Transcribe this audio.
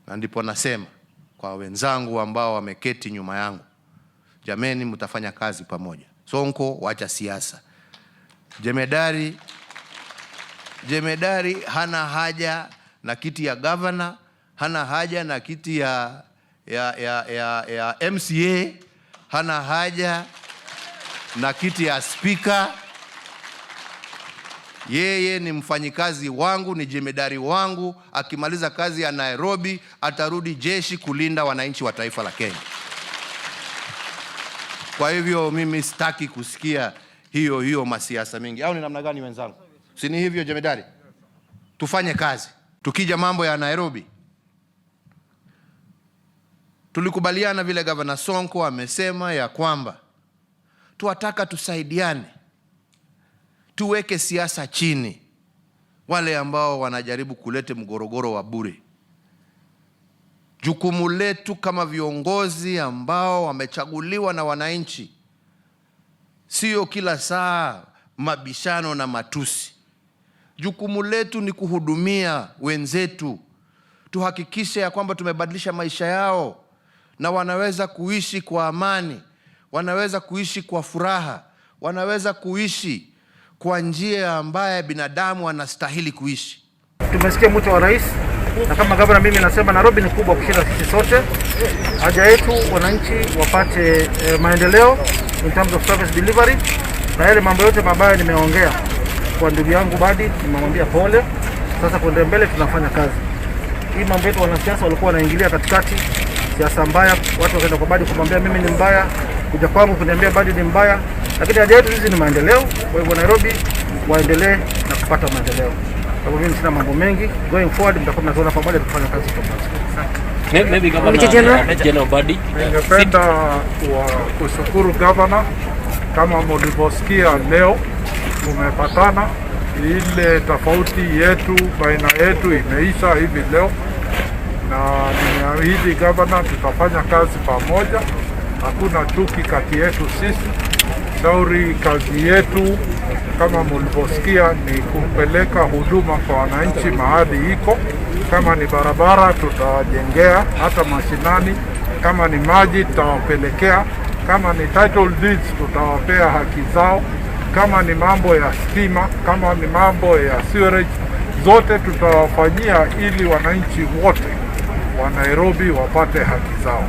Na ndipo nasema kwa wenzangu ambao wameketi nyuma yangu, jameni, mtafanya kazi pamoja. Sonko, wacha siasa. Jemedari hana haja na kiti ya governor, hana haja na kiti ya MCA, hana haja na kiti ya speaker. Yeye ni mfanyikazi wangu, ni jemedari wangu. Akimaliza kazi ya Nairobi atarudi jeshi kulinda wananchi wa taifa la Kenya. Kwa hivyo mimi sitaki kusikia hiyo hiyo masiasa mingi, au ni namna gani wenzangu? Si ni hivyo jemedari? Tufanye kazi. Tukija mambo ya Nairobi, tulikubaliana vile Gavana Sonko amesema ya kwamba tuwataka tusaidiane, tuweke siasa chini, wale ambao wanajaribu kuleta mgorogoro wa bure. Jukumu letu kama viongozi ambao wamechaguliwa na wananchi, sio kila saa mabishano na matusi. Jukumu letu ni kuhudumia wenzetu, tuhakikishe ya kwamba tumebadilisha maisha yao na wanaweza kuishi kwa amani, wanaweza kuishi kwa furaha, wanaweza kuishi kwa njia ambaye binadamu anastahili kuishi. Tumesikia mwito wa rais, na kama gavana mimi nasema Nairobi ni kubwa kushinda sisi sote. Haja yetu wananchi wapate maendeleo in terms of service delivery, na yale mambo yote mabaya nimeongea kwa ndugu yangu Badi, nimemwambia pole. Sasa kwenda mbele tunafanya kazi hii. Mambo yetu wanasiasa walikuwa wanaingilia katikati, siasa mbaya, watu wakaenda kwa Badi kumwambia mimi ni mbaya, kuja kwangu kuniambia Badi ni mbaya, lakini haja yetu sisi ni maendeleo. Kwa hivyo Nairobi waendelee na kupata maendeleo. Kwa hivyo mimi sina mambo mengi. Going forward mtakuwa mnatuona pamoja tukifanya kazi pamoja. Maybe Governor, Major General. General Badi. Ningependa kushukuru gavana, kama mlivyosikia leo tumepatana, ile tofauti yetu baina yetu imeisha hivi leo, na nimeahidi gavana tutafanya kazi pamoja, hakuna chuki kati yetu sisi. Shauri kazi yetu kama mlivyosikia ni kupeleka huduma kwa wananchi mahali iko. Kama ni barabara tutawajengea hata mashinani, kama ni maji tutawapelekea, kama ni title deeds tutawapea haki zao, kama ni mambo ya stima, kama ni mambo ya sewerage, zote tutawafanyia ili wananchi wote wa Nairobi wapate haki zao.